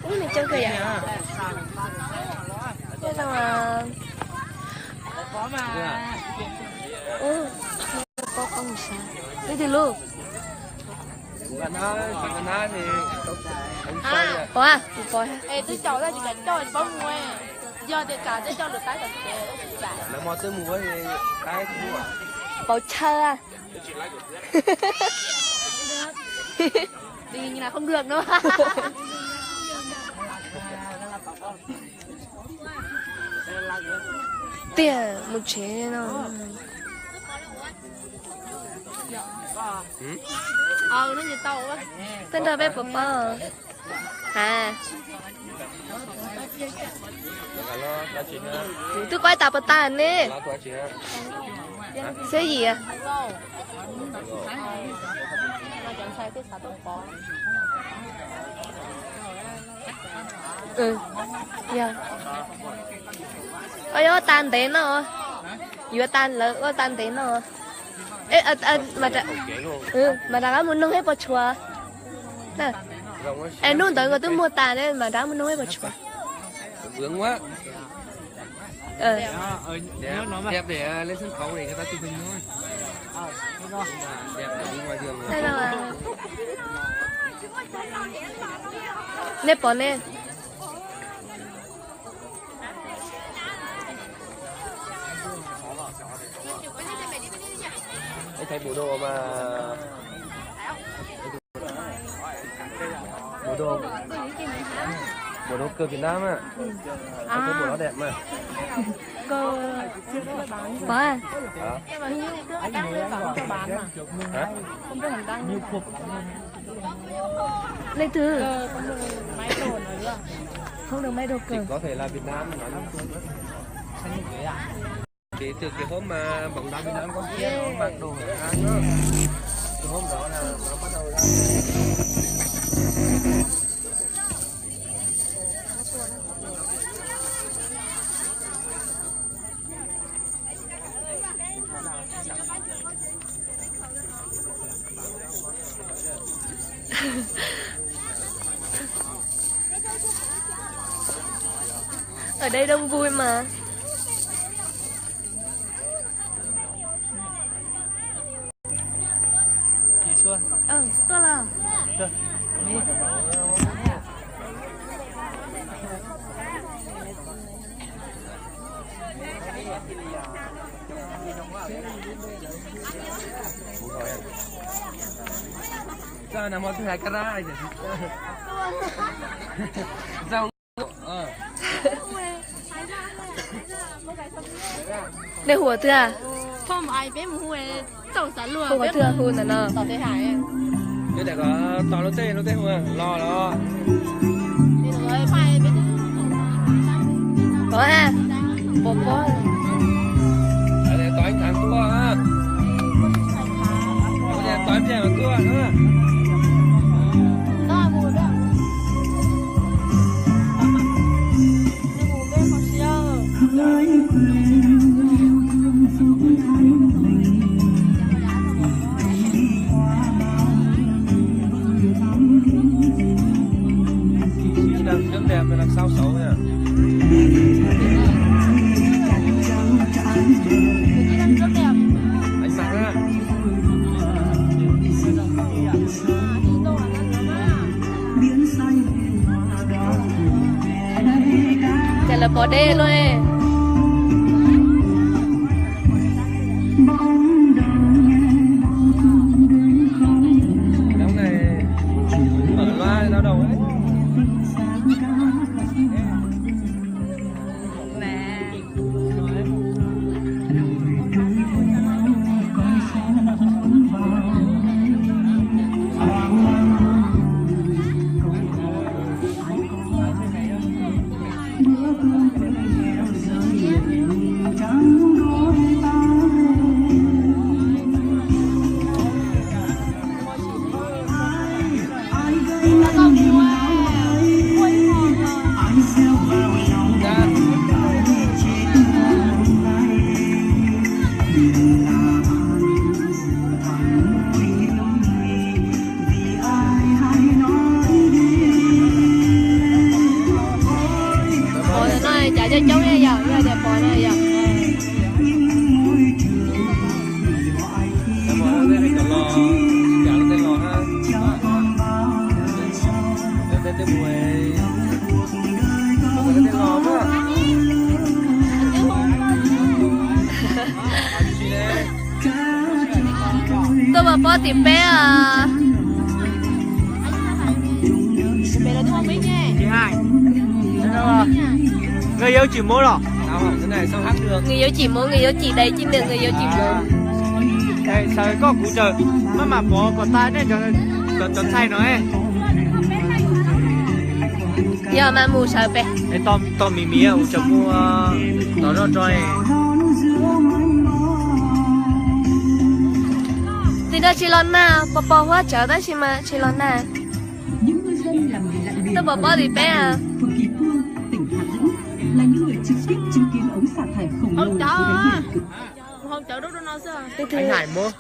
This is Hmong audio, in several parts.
Ui, nws coob kawg yom. Ub, pom pom mus sav. Leej twg lub? Pom, pom. Es twb caum tau tsis kam coj tsis paub mus, yog tias kam thiaj coj lwm qaib kom tsev. Pauv chaw. Đi như là không được nữa. Tiag, mus tsev no. Tej nrog peb puas paub? Ha. Twb quay tas puas tas ne? Xwb yim. Yog, yuav tas ntev no. Yuav tas, lawv ua tas ntev no. Mas rov qab mus noog seb puas tshuav. Es hnub ntawd nkawd twb muag tas, mas rov qab mus noog seb puas tshuav. Nej pom ne. Em thấy bộ đồ mà bộ đồ bộ đồ cờ Việt Nam á. Em thấy bộ đó đẹp mà. Có à? Hả? Lấy từ. Không được may đồ cờ. Chỉ có thể là Việt Nam nói chung á. Thì từ cái hôm mà bóng đá Việt Nam có kia nó mặc đồ Việt Nam đó. Từ hôm đó là nó bắt đầu ra. Ở đây đông vui mà. Ờ, tôi là. Sao nằm mơ thứ hai cái ra. Sao? Ờ. Nws hu ua twg? Hu ua twg hu ntawm no? Tos lub teb, lub teb hu los los. Pom ha. Pom pom. Tos ib thaj tuaj. Tos ib thaj tuaj. Làm rất đẹp, làm sao xấu nhỉ? Anh mặc á. Cas lawv pov dej luaj. Đống này mở loa đau đầu đấy. Cav coob coob yom, yog tias pom no yom. Tuaj pov pob tim peb os. Người yêu chỉ múa rồi. Người yêu chỉ múa, người yêu chỉ đấy, chỉ nửa người yêu chỉ múa. Sawv koj kuv tsaws, maj mam pov kom tas nej cov ntxhais no. Yog mas mus sawv pem. Tau miv miv ua tsaug muaj tod roj roi. Tim no tsis los nag, pos pos huab tsawv tab sis mas tsis los nag. Tuaj pov pob tim peb. Hau cawv, hau cawv rau no xwb. Anh Hải mua.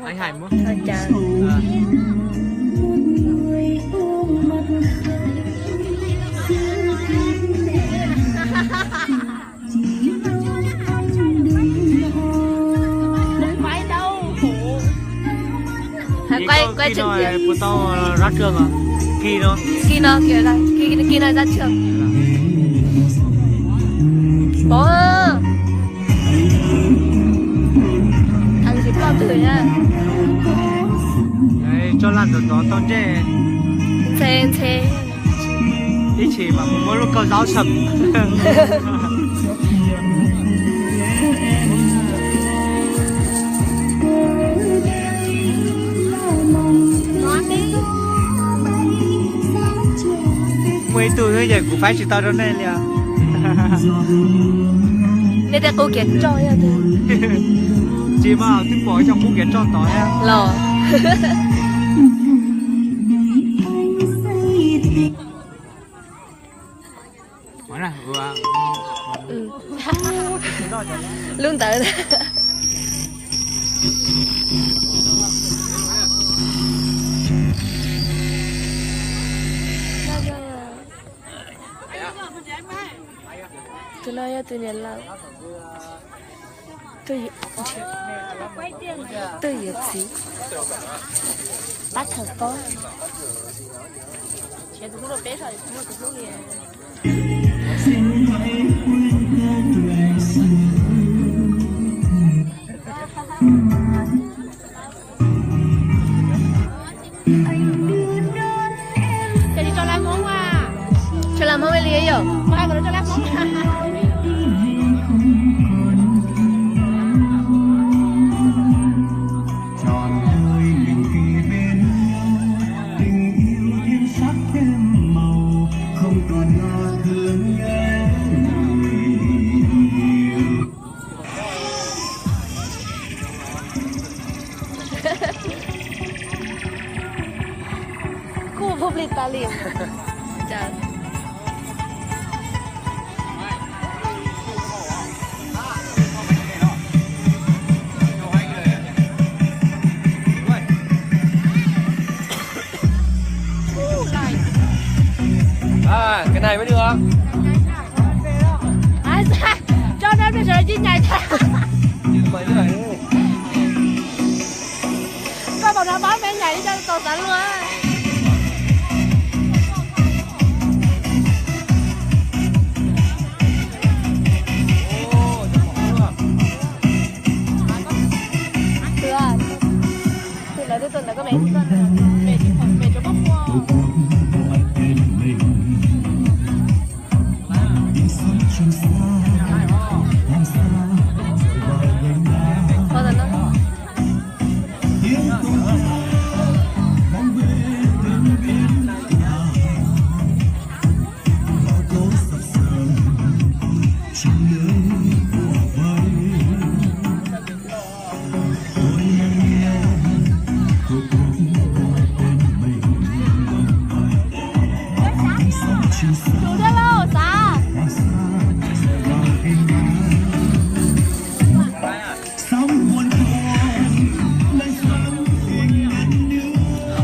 Anh Hải mua. Hãy quay, quay chụp kìa. Puas tau rab trường à? Kỳ no. Kỳ no, kỳ no, kỳ, kỳ no ra trường. Pov. Thằng chỉ plot twg nha. Tso laj ntawm tod tau ntsej. Ntse, ntse. Ib chim mas mus muab lub kauj zaub sab. Muaj ib tug xwb ces kuv faib tsis tau rau nej li os. Nej tej qub kiav roj. Tsis mas twb pom cov qub kiav roj tod los. Lub ntawd. Tus no yog tus niam laus. Twj ywm txiv, pab thawm pob. Ces tso laj Hmoob a. Tso laj Hmoob li yom. Kuj pub plig tas li. Cái này mới được. Cho nó bây giờ chứ nhảy. Koj tau nrog pab me nyuam li, koj tau xav luag. Tus lawv tuaj ntawd koj me, me tsis pom me tsis pom.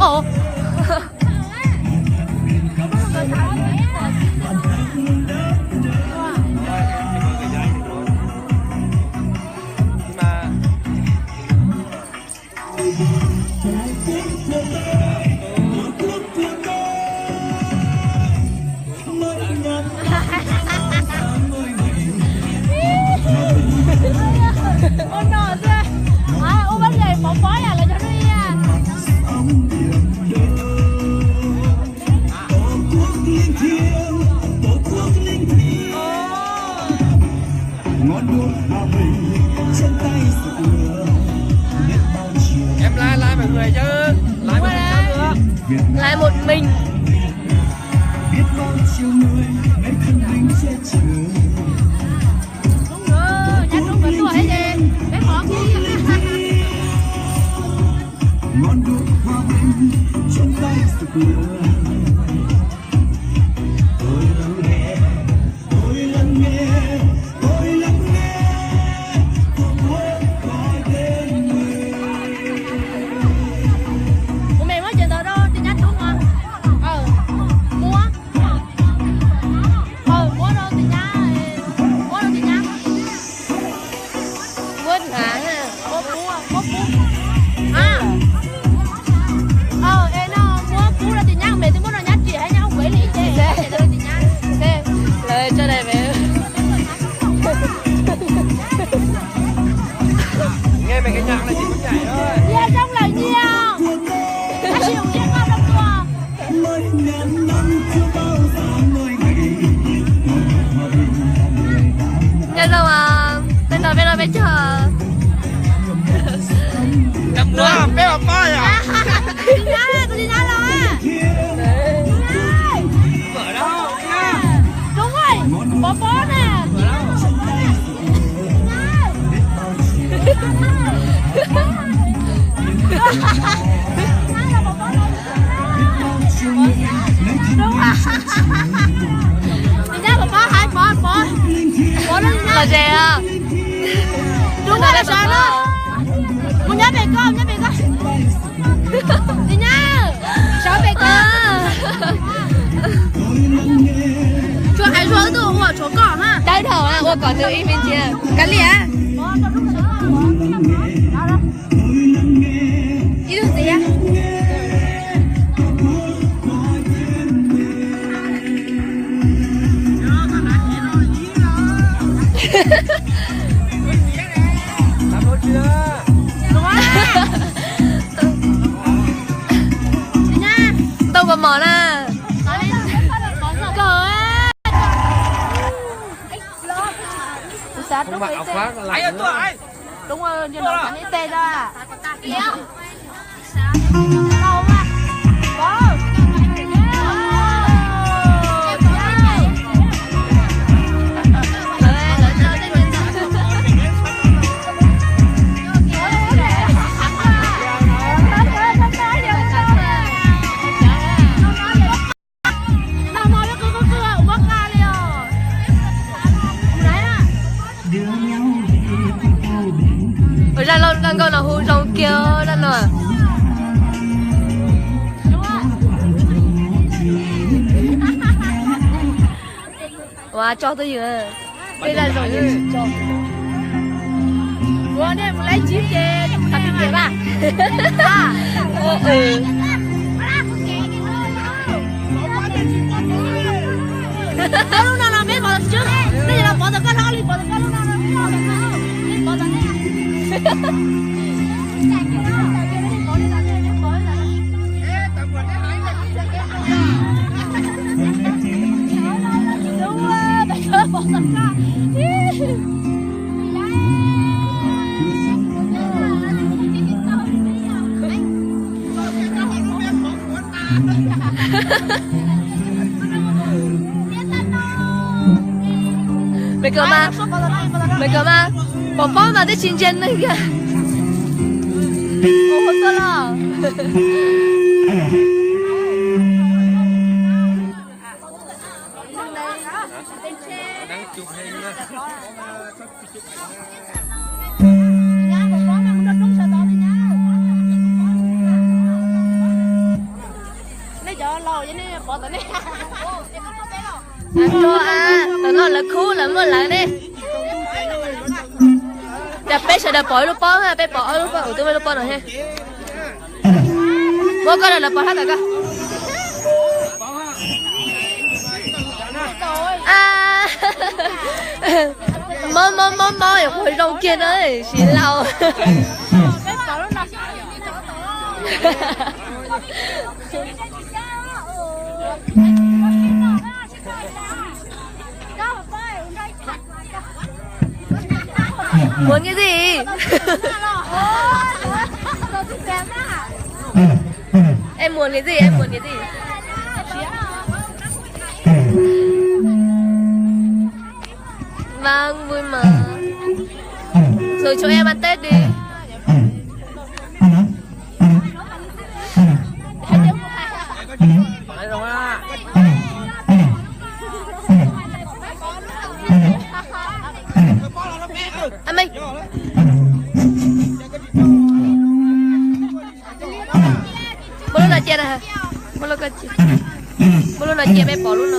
Ồ. Em lái, lái một người chứ. Lái một người chứ. Lái một mình. Đúng rồi, nhá, đúng rồi, đúng rồi, thế thì mấy món kia. Ủa, mày muab cov ntawd rau tus nyab rub hos. Ờ, muab. Ờ, muab rau tus nyab, muab rau tus nyab. Muab hnav, muab pub, muab pub. A, ờ, es no muab pub rau tus nyab, mày twb muab rau nyab riam, nyab ua li ces rau tus nyab. Lawv tso dais pem. Nyias zoo lawm nyias. Tab sis ua siab koj rau tua. Nyob zoo, peb no peb cog. Peb ua poj yom. Tus nyab, tus nyab los. Đúng rồi, Pov Pov nè. Tus nyab Pov Pov hais Pov Pov. Pov Pov los ze os. Tus nyab Pov Pov los. Mus nyob pem koj, nyob pem koj. Tus nyab, sawv pem koj. Tsuas hais Zuag wb tuaj ua tshuav koj ha. Dawb dhau na, ua kom nws ib me ntsis. Kav liam. Ib tug ntxiv. Tau kua mom na. Xav rub pem tes. Rub, nce los xav ib tes da. Ua zaj nkauj no hu zoo kiag zaj no. Ua tso twj ywm, tej zaj zoo yeej tsis tso. Ua nej mus laib tsib ces tsis tau tiag tiag na. Lub no no peb pov tau tswb, nej los pov tau koj, ob leeg pov tau koj lub no no, peb pov tau nej. Mày kawm mas, mày kawm mas, Pov Pov mas twb tsis ntsia neeg kiag. Ua tuaj los. Tawm no lawv khub lawv muaj lawv ne. Cas peb sawv daws pov ib lub pob, peb pov ob lub pob, kuv twb muaj lub pob no thiab. Muab koj lawv pov sab tom koj. Mob mob mob mob, yuav qhuav zoo kiag no, siv laus. Muag niam tij. Es muag niam tij, es muag niam tij. Vâng, vui mà. Rồi chúng em ăn Tết đi. Anh Minh. Muab lub no cia, muab lub ko cia, muab lub no cia peb pom lub no.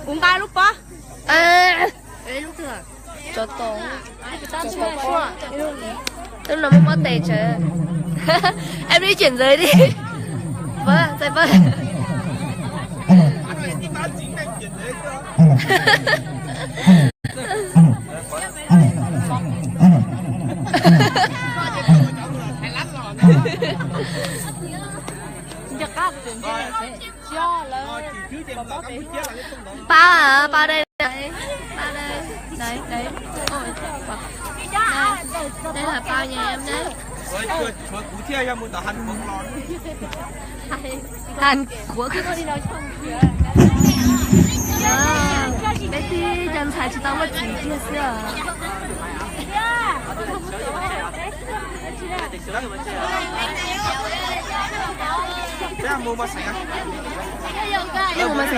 Kuv nqa lub pob. Lub no muab pob tes tsawv. Em đi chuyển giới đi. Pab, txais pab. Pab, pab đây này, pab đây, đấy, đấy. Ôi, đây, đây là pab nhà em đấy. Hàn Quốc. Peb tib co ntxhais tsis tau muaj txiv kiag xwb. Peb mus mos xeem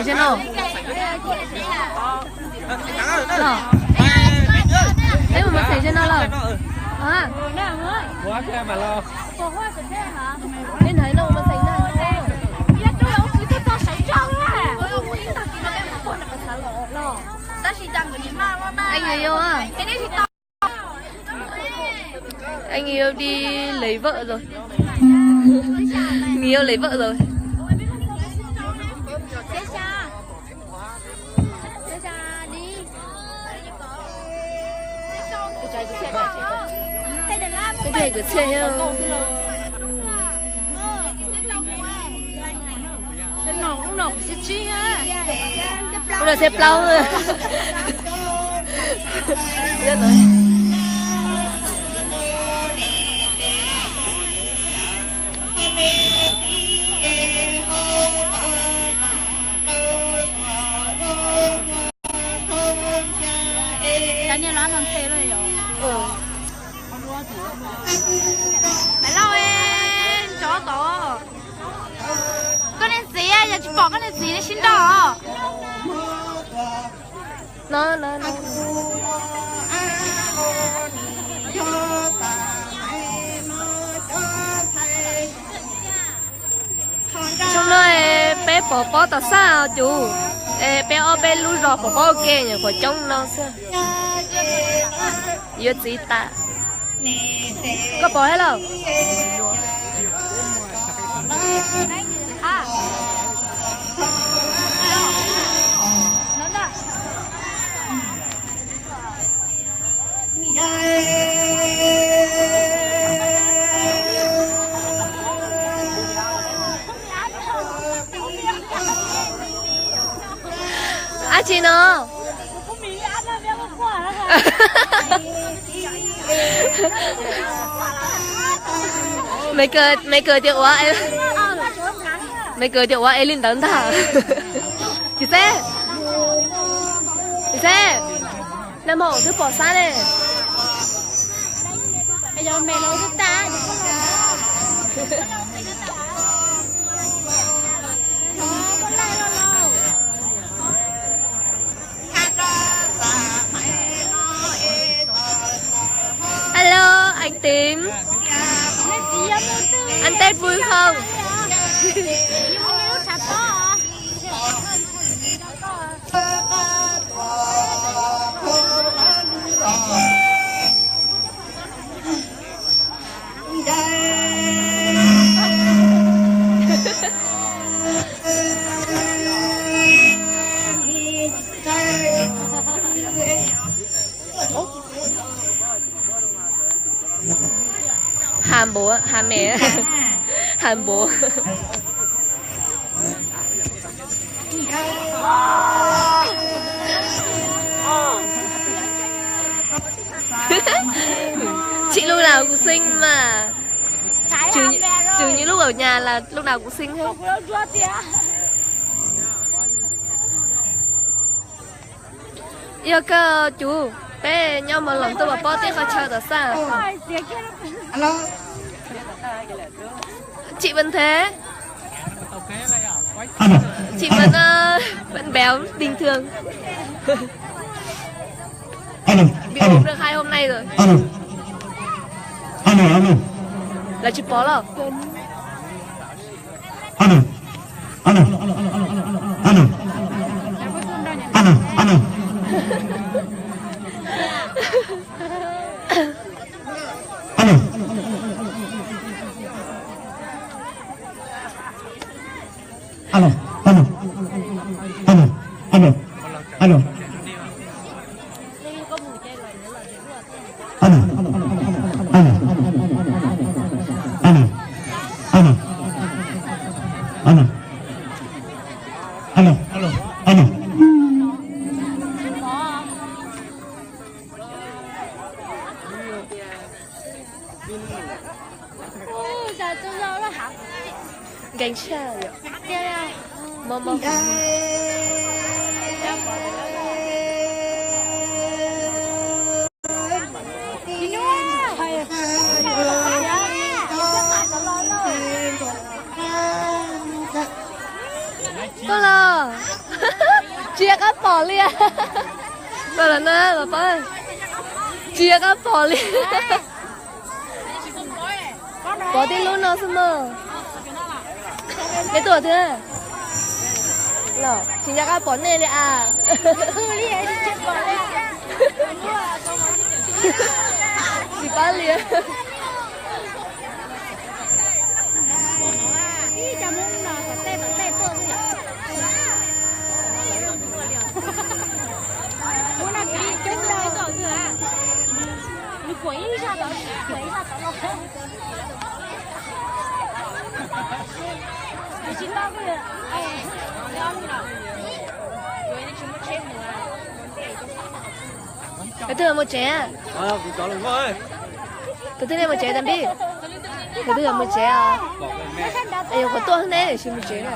zej no. Peb mus mos xeem zej no lawm. Peb hnov no mus mos xeem na. Anh người yêu à? Anh yêu đi lấy vợ rồi. Người yêu lấy vợ rồi. Cái này của Thiện. Ua lawm thiab plaub. Maiv Lauj, tsov tom. Koj niag txiv, yog tsis pom koj niag txiv nej sib nrauj. No, no, no. Xyoo no peb pov pob tom sab os cov, es peb ob peb lub zos pov pob ua ke nyuam qhuav coob no xwb. Yuav txiv tas. Koj pov thiab lawm? Dab tsi no? Maiv Kws, Maiv Kws tias ua, Maiv Kws tias ua es li ntawd ntag. Tsis xeb, tsis xeb. Nag hmo twb pom xab ne. Alo, anh Tín. Ăn Tết vui không? Hà Mбổ, Hà Mẹ. Hà Mбổ. Chị lúc nào cũng xinh mà. Trừ, trừ những lúc ở nhà là lúc nào cũng xinh hết. Yog koj cuv, peb nyob mos loos tuaj pov pob tib qho chaw tom xaj. Chị vẫn thế. Chị vẫn, ờ, vẫn béo bình thường. Bị ốm được hai hôm nay rồi. Là tsis pom los. Alo, alo, alo, alo, alo. Alo, alo, alo, alo, alo, alo, alo. Nkees tshaj yom. Mob mob. Tuaj los. Tsis yog qab pom li. Tuaj los na, tsis yog qab pom li. Pom tib lub no xwb mog. Peb tuaj thiab. Los tsis nco qab pom nej li as. Tsis pab li. Tus twg mus tsev? Tus twg mus tsev tas npib? Tus twg mus tsev os? Es yuav qhuav tuaj ne, tsis mus tsev na.